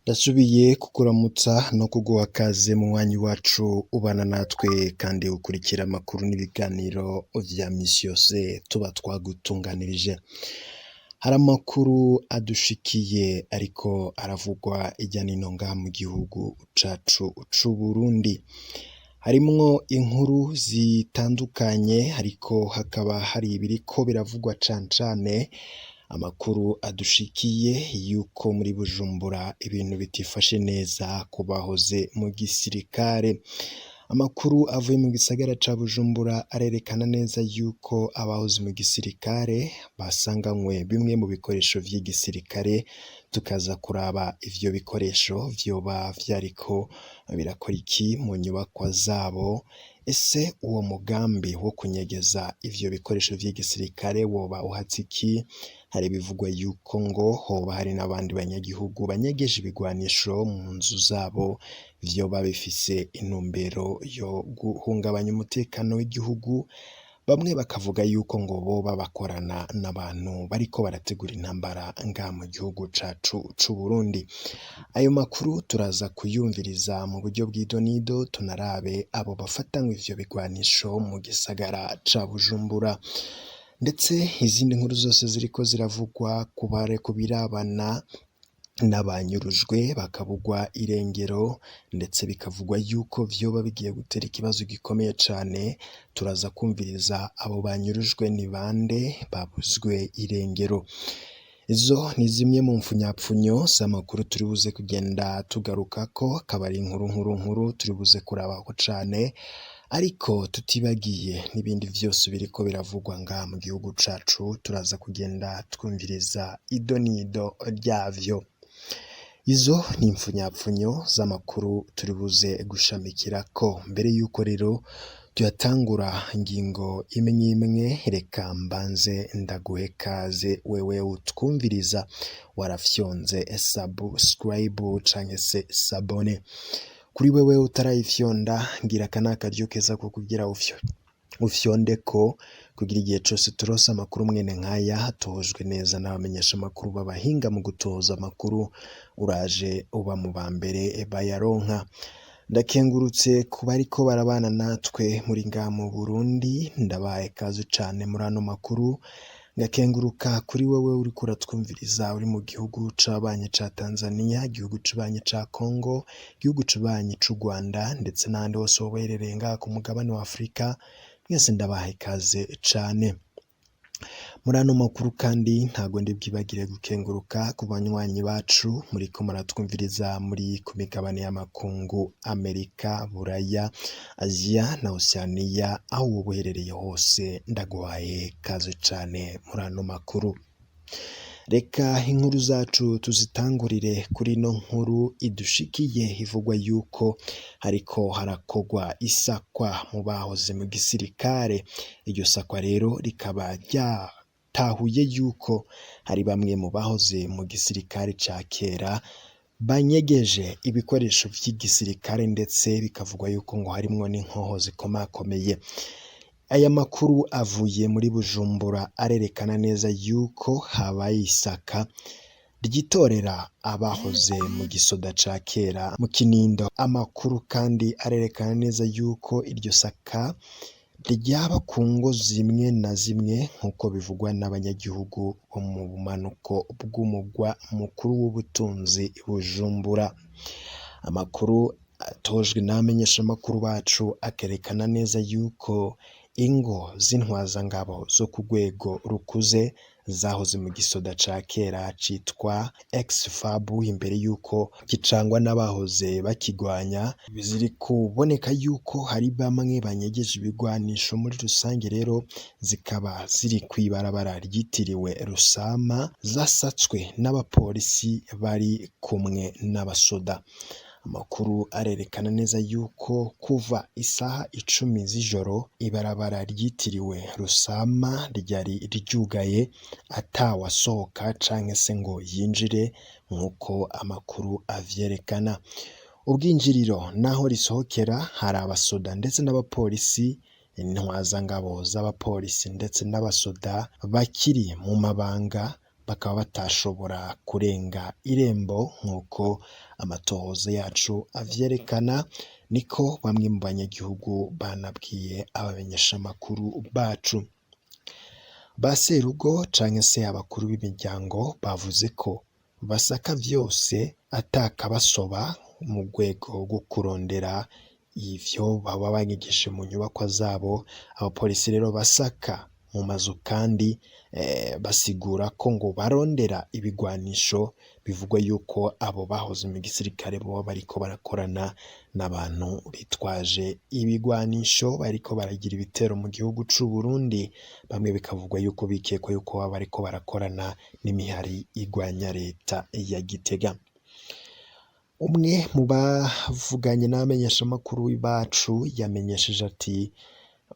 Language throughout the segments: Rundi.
Ndasubiye kukuramutsa no kuguha kaze munywanyi wacu ubana natwe kandi ukurikira amakuru n'ibiganiro vya misi yose tuba twagutunganirije. Hari amakuru adushikiye ariko aravugwa irya nino ngaha mu gihugu cacu c'Uburundi. Harimwo inkuru zitandukanye ariko hakaba hari ibiriko biravugwa cane cane amakuru adushikiye yuko muri Bujumbura ibintu bitifashe neza ku bahoze mu gisirikare. Amakuru avuye mu gisagara ca Bujumbura arerekana neza yuko abahoze mu gisirikare basanganywe bimwe mu bikoresho vy'igisirikare, tukaza kuraba ivyo bikoresho vyoba vyariko birakora iki mu nyubakwa zabo, ese uwo mugambi wo kunyegeza ivyo bikoresho vy'igisirikare woba uhatse iki? Hari ibivugwa yuko ngo hoba hari n'abandi banyagihugu banyegeje ibigwanisho mu nzu zabo vyoba bifise intumbero yo guhungabanya umutekano w'igihugu, bamwe bakavuga yuko ngo boba bakorana n'abantu bariko barategura intambara ngaha mu gihugu cacu c'Uburundi. Ayo makuru turaza kuyumviriza mu buryo bw'idonido tunarabe abo bafatanywe ivyo bigwanisho mu gisagara ca Bujumbura. Ndetse izindi nkuru zose ziriko ziravugwa ku birabana n'abanyurujwe bakabugwa irengero, ndetse bikavugwa yuko vyoba bigiye gutera ikibazo gikomeye cane, turaza kumviriza abo banyurujwe ni bande babuzwe irengero. Izo ni zimwe mu mpfunyapfunyo z'amakuru turi buze kugenda tugarukako, akaba ari inkuru nkuru nkuru turi buze kurabako cane, ariko tutibagiye n'ibindi vyose biriko biravugwa ngaha mu gihugu cacu, turaza kugenda twumviriza idonido ryavyo. Izo ni impfunyapfunyo z'amakuru turi buze gushamikirako. Mbere yuko rero tuyatangura ingingo imwe imwe, reka mbanze ndaguhe kaze wewe utwumviriza warafyonze subscribe canke se s'abonner. Kuri wewe utarayifyonda ngira aka ni akaryo keza ko kugira ufyondeko kugira igihe cose turonse amakuru mwene nkaya atohojwe neza n'abamenyesha amakuru b'abahinga mu gutoza amakuru, uraje uba mu ba mbere bayaronka. Ndakengurutse ku bariko barabana natwe muri ngaha mu Burundi, ndabahaye kaze cane muri ano makuru, ngakenguruka kuri wewe uriko uratwumviriza uri mu gihugu c'abanyi ca Tanzania, igihugu c'abanyi ca Congo, igihugu c'abanyi c'u Rwanda, ndetse n'ahandi hose woba uherereye ngaha ku mugabane wa Afrika, mwese ndabahaye ikaze cane. Muri ano makuru kandi ntago ndi bwibagire gukenguruka ku banywanyi bacu muriko muratwumviriza muri ku migabane y'amakungu, Amerika, Buraya, Aziya na Oceania, aho woba uherereye hose ndaguhaye kaze cane muri ano makuru. Reka inkuru zacu tuzitangurire kuri ino nkuru idushikiye ivugwa yuko hariko harakogwa isakwa mu bahoze mu gisirikare. Iryo sakwa rero rikaba ryatahuye yuko hari bamwe mu bahoze mu gisirikare ca kera banyegeje ibikoresho vy'igisirikare, ndetse bikavugwa yuko ngo harimwo n'inkoho zikomakomeye. Aya makuru avuye muri Bujumbura arerekana neza yuko habaye isaka ryitorera abahoze mu gisoda ca kera mu Kinindo. Amakuru kandi arerekana neza yuko iryo saka ryaba ku ngo zimwe na zimwe nk'uko bivugwa n'abanyagihugu bo mu bumanuko bw'umugwa mukuru w'ubutunzi Bujumbura. Amakuru atojwe n'abamenyeshamakuru bacu akerekana neza yuko ingo z'intwazangabo zo ku rwego rukuze zahoze mu gisoda ca kera citwa ex-FAB imbere yuko gicangwa n'abahoze bakigwanya, ziri kuboneka yuko hari bamwe banyegeje ibigwanisho. Muri rusange rero zikaba ziri kw'ibarabara ryitiriwe Rusama, zasatswe n'abapolisi bari kumwe n'abasoda. Amakuru arerekana neza yuko kuva isaha 10 z'ijoro ibarabara ryitiriwe Rusama ryari ryugaye, atawasohoka canke se ngo yinjire nk'uko amakuru avyerekana. Ubwinjiriro naho risohokera hari abasoda ndetse n'abapolisi, intwazangabo z'abapolisi ndetse n'abasoda bakiri mu mabanga. bakaba batashobora kurenga irembo nk'uko amatohoza yacu avyerekana, niko bamwe mu banyagihugu banabwiye abamenyeshamakuru bacu. Ba serugo canke se abakuru b'imiryango bavuze ko basaka vyose atakabasoba mu rwego rwo kurondera ivyo baba banyegeje mu nyubakwa zabo. Abapolisi rero basaka mu mazu kandi basigura ko ngo barondera ibigwanisho bivugwa yuko abo bahoze mu gisirikare boba bariko barakorana n'abantu bitwaje ibigwanisho bariko baragira ibitero mu gihugu c'u Burundi, bamwe bikavugwa yuko bikekwa yuko baba bariko barakorana n'imihari igwanya leta ya Gitega. Umwe mu bavuganye n'abamenyeshamakuru bacu yamenyesheje ati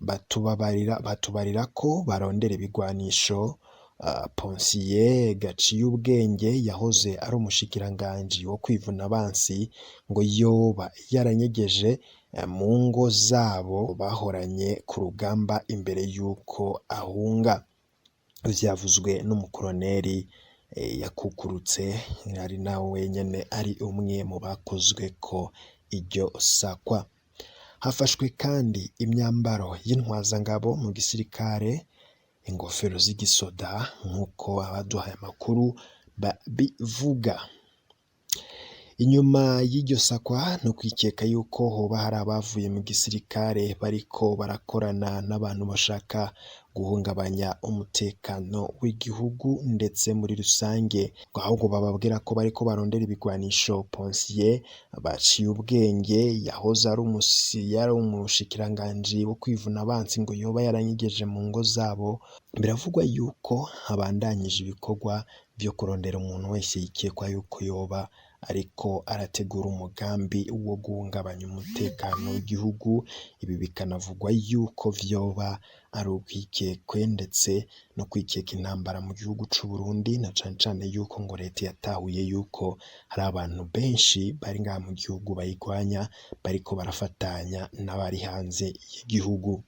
batubarira ko barondera ibigwanisho. Ponsiye Gaciyubwenge yahoze ari umushikiranganji wo kwivuna abansi ngo yoba yaranyegeje mu ngo zabo bahoranye ku rugamba imbere y'uko ahunga. Vyavuzwe n'umukoroneri yakukurutse, ari nawe nyene ari umwe mu bakozweko iryo sakwa. Hafashwe kandi imyambaro y'intwazangabo mu gisirikare, ingofero z'igisoda nk'uko abaduhaye amakuru babivuga. Inyuma y'iryo sakwa no kwikeka yuko hoba hari abavuye mu gisirikare bariko barakorana n'abantu bashaka guhungabanya umutekano w'igihugu ndetse muri rusange, ahubwo bababwira ko bariko barondera ibigwanisho. Ponsiye baciye ubwenge yahoze ari umushikiranganji wo kwivuna abansi ngo yoba yaranyegeje mu ngo zabo. Biravugwa yuko habandanyije ibikorwa vyo kurondera umuntu wese yikekwa yuko yoba ariko arategura umugambi wo guhungabanya umutekano w'igihugu. Ibi bikanavugwa yuko vyoba ari urwikekwe ndetse no kwikeka intambara mu gihugu c'u Burundi, na cane cane yuko ngo leta yatahuye yuko hari abantu benshi bari ngaha mu gihugu bayigwanya bariko barafatanya n'abari hanze y'igihugu.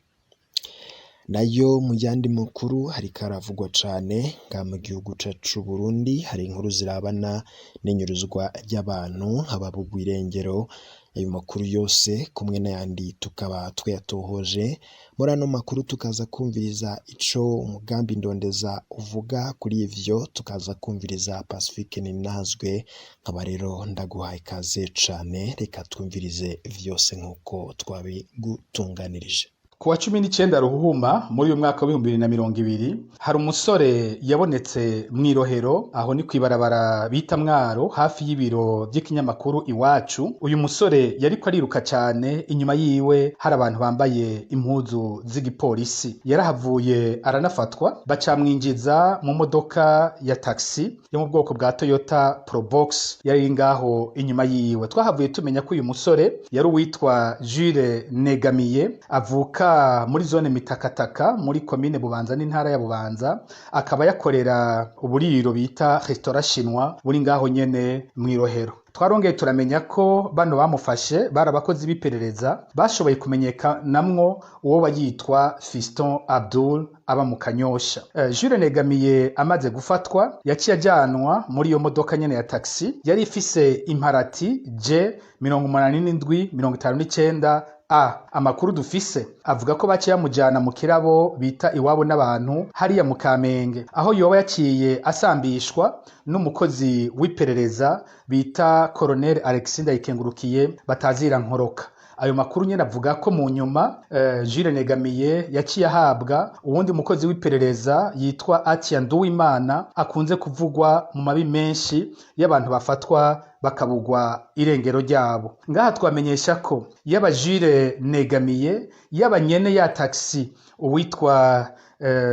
Nayo mu yandi makuru hariko haravugwa cane ngaha mu gihugu cacu c'Uburundi, hari inkuru zirabana n'inyuruzwa ry'abantu ababugwa irengero. Ayo makuru yose kumwe n'ayandi tukaba twayatohoje muri ano makuru, tukaza kumviriza ico umugambi ndondeza uvuga kuri ivyo, tukaza kumviriza Pacifique Ninazwe. Nkaba rero ndaguhaye ikaze cane, reka twumvirize vyose nk'uko twabigutunganirije. Ku wa 19 Ruhuhuma muri uyu mwaka w'2020, hari umusore yabonetse mw'irohero, aho ni kw'ibarabara bita Mwaro, hafi y'ibiro vy'ikinyamakuru Iwacu. Uyu musore yariko ariruka cane, inyuma yiwe hari abantu bambaye impuzu z'igipolisi. Yarahavuye aranafatwa, bacamwinjiza mu modoka ya taxi yo mu bwoko bwa Toyota Probox yari ngaho inyuma yiwe. Twahavuye tumenya ko uyu musore yari uwitwa Jules Negamiye, avuka muri zone Mitakataka muri komine Bubanza n'intara ya Bubanza, akaba yakorera uburiro bita restaurant chinois buri ngaho nyene mw'irohero. Twarongeye turamenya ko bano bamufashe bari abakozi b'iperereza bashoboye kumenyekanamwo uwo bayitwa Fiston Abdul aba mu Kanyosha. Jules Negamiye amaze gufatwa yaciye ajanwa muri iyo modoka nyene ya taxi yari ifise imparati J 8759 A. Amakuru dufise avuga ko baciye bamujana mu kirabo bita Iwabo n'abantu hariya mu Kamenge, aho yoba yaciye asambishwa n'umukozi w'iperereza bita Colonel Alexis Ndayikengurukiye batazira Nkoroka. Ayo makuru nyene avuga ko mu nyuma Jules Negamiye yaciye ahabwa uwundi mukozi w'iperereza yitwa Atia Nduwimana, akunze kuvugwa mu mabi menshi y'abantu bafatwa bakabugwa irengero ryabo. Ngaha twamenyesha ko yaba Jules Negamiye, yaba nyene ya taxi uwitwa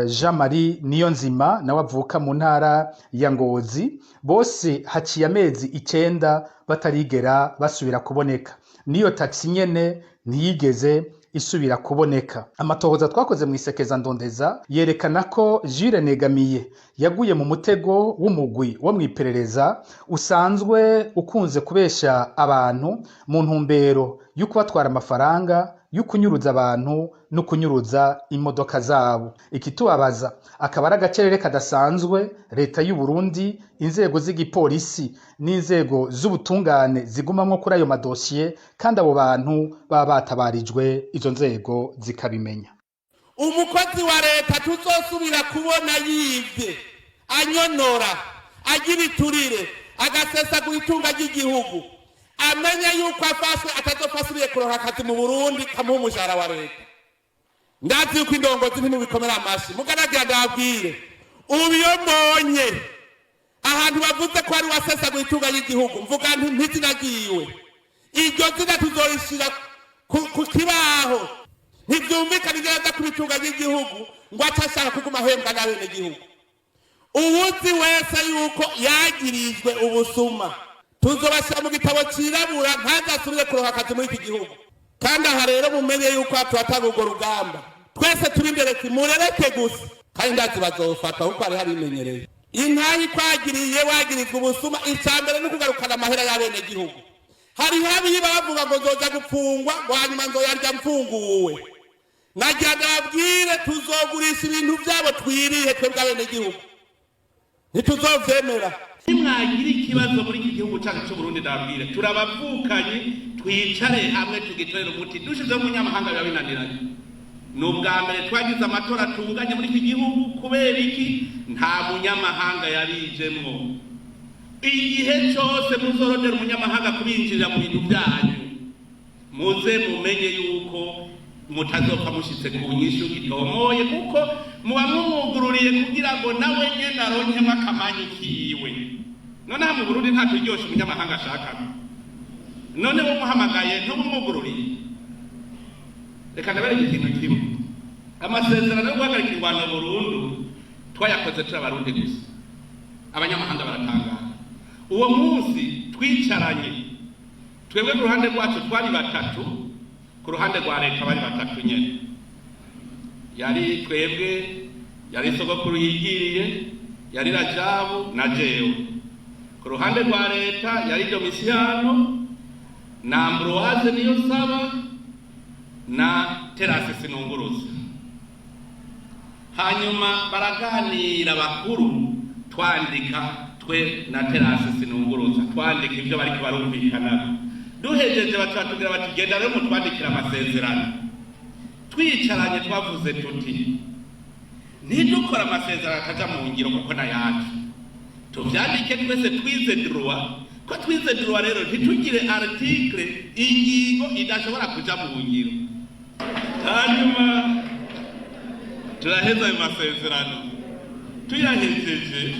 Jean Marie Niyonzima, nawe avuka mu ntara ya Ngozi, bose haciye amezi 9 batarigera basubira kuboneka. Niyo taxi nyene ntiyigeze isubira kuboneka. Amatohoza twakoze mu isekeza ndondeza yerekana ko Jules Negamiye yaguye mu mutego w'umugwi wo mw'iperereza usanzwe ukunze kubesha abantu mu ntumbero yo kubatwara amafaranga, yo kunyuruza abantu no kunyuruza imodoka zabo. Ikitubabaza akaba ari agacerere kadasanzwe leta y'u Burundi, inzego z'igipolisi n'inzego z'ubutungane zigumamwo kuri ayo madosiye, kandi abo bantu baba batabarijwe izo nzego zikabimenya. Umukozi wa leta tuzosubira kubona yivye, anyonora, agira iturire, agasesagura itunga ry'igihugu, amenye yuko afashwe atazopfa asubiye kuronka akazi mu Burundi kamuha umushahara wa leta. Ndazi yuko indongozi ntimubikomera amashi, muganagira ndababwire, ubu iyo mbonye ahantu bavuze ko ari wasesagura itunga ry'igihugu, mvuga nti ntizina ryiwe, iryo zina tuzorishira ku kibaho. Ntibyumvikana ingene aza kuba itunga ry'igihugu ngo ace ashaka kuguma ahembwa n'abenegihugu. Uwuzi wese yuko yagirijwe ubusuma, tuzobashyira mu gitabo cirabura, ntazasubire kuronka akazi muri iki gihugu. Kandi aha rero mumenye yuko turatanga urwo rugamba twese turi imbere, murereke gusa, kandi ndazi bazofata kuko hari habimenyereye. Intayi kwagiriye wagirizwa ubusuma, ica mbere ni ukugarukana amahera y'abenegihugu. Hariho abiba bavuga ngo nzoja gupfungwa, ngo hanyuma nzoyarya mfunguwe. Nagira ndababwire, tuzogurisha ibintu vyabo twirihe twebwe abenegihugu, ntituzovyemera. Nimwagira ikibazo muri iki gihugu cyacu cy'Uburundi, ndababwire, turabavukanye, twicare hamwe tugitorere umuti. Dushizeho umunyamahanga biba binaniranye. Ni ubwa mbere twagize amatora atunganye muri iki gihugu. Kubera iki? Nta munyamahanga yarijemwo. Igihe cyose muzorondera umunyamahanga kubinjirira mu bintu byanyu, muze mumenye yuko mutazopfa mushitse ku nyishu itomoye, kuko muba mumwugururiye kugira ngo nawe nyene aronkemwo akamanyu kiwe. Noneho mu Burundi nta turyoshe umunyamahanga ashaka. None wumuhamagaye ntubumwugururiye. Reka ndabereke ikintu kimwe: amasezerano yo guhagarika ingwano burundu twayakoze turi Abarundi gusa, abanyamahanga baratangara. Uwo munsi twicaranye twebwe, ku ruhande rwacu twari batatu, ku ruhande rwa leta bari batatu nyene. Yari twebwe, yari sogokuru yigiriye, yari Rajabu na jewe. Ku ruhande rwa leta yari Domisiyano na Ambroise niyo saba na Terasi Sinunguruza. Hanyuma baraganira bakuru, twandika twe na Terasi Sinunguruza, twandika ibyo bariko barumvikana. Duhejeje baca batubwira bati: "Genda rero mutwandikira amasezerano." Twicaranye twavuze tuti: "Ntidukora amasezerano ataja mu ngiro, kuko nayacu tuvyandike twese twize droit." Ko twize droit rero, ntitugire article, ingingo idashobora kuja mu ngiro. Hanyuma turaheza ayo masezerano. Tuyahejeje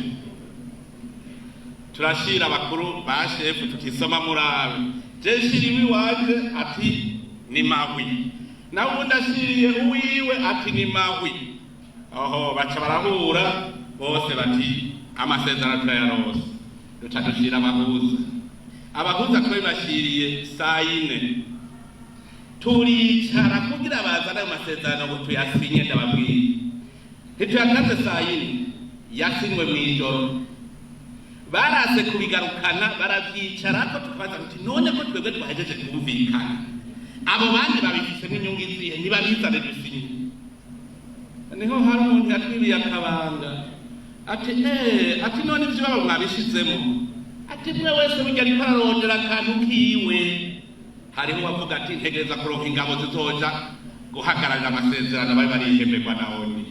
turashira abakuru ba shefu, tutisoma murabe. Je nshiriwe iwanje, ati ni mahwi, nawe ubundi ashiriye uwiwe, ati ni mahwi. Aho baca barahura bose, bati: "Amasezerano turayarose." Duca dushira abahuza. Abahuza twabibashiriye saa 4, turicara kugira bazane ayo masezerano ngo tuyasinye. Ndababwiye, ntituyatanze saa 4, yasinywe mw'ijoro. Barase kubigarukana, baravyicara ko tukabaza tuti: "None ko twebwe twahejeje kumvikana, abo bandi babifisemo inyungu izihe? Ntibabizane dusinye." Niho hari umuntu yatwibiye akabanga, ati: "Eh," ati, "none ivyo baba mwabishizemo?" Ati: "Mwe wese burya ariko ararondera akantu kiwe." Hariho uwavuga ati: "Ntegereza kuronka ingabo zizoja guhagararira amasezerano." Bari barihemberwa na ONU.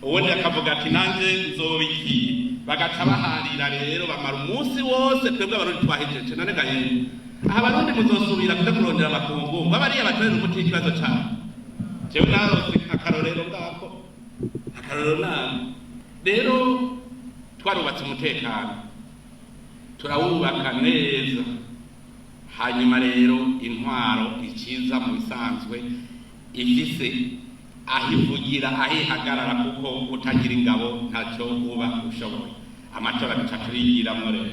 Uwundi akavuga ati: "Nanje nzobikiye." Bagaca baharira rero, bamara umunsi wose. Twebwe Abarundi twahejeje. None ga yemwe, aha Abarundi muzosubira kuja kurondera amakungu ngo abariya batorere umuti w'ikibazo cabo? Jewe narose akarorero ngako, akarorero nako. Rero twarubatse umutekano, turawubaka neza. Hanyuma rero intwaro ikiza mu bisanzwe ifise aho ivugira, aho ihagarara, kuko utagira ingabo ntacyo uba ushoboye. Amatora duca turigiramwo rero.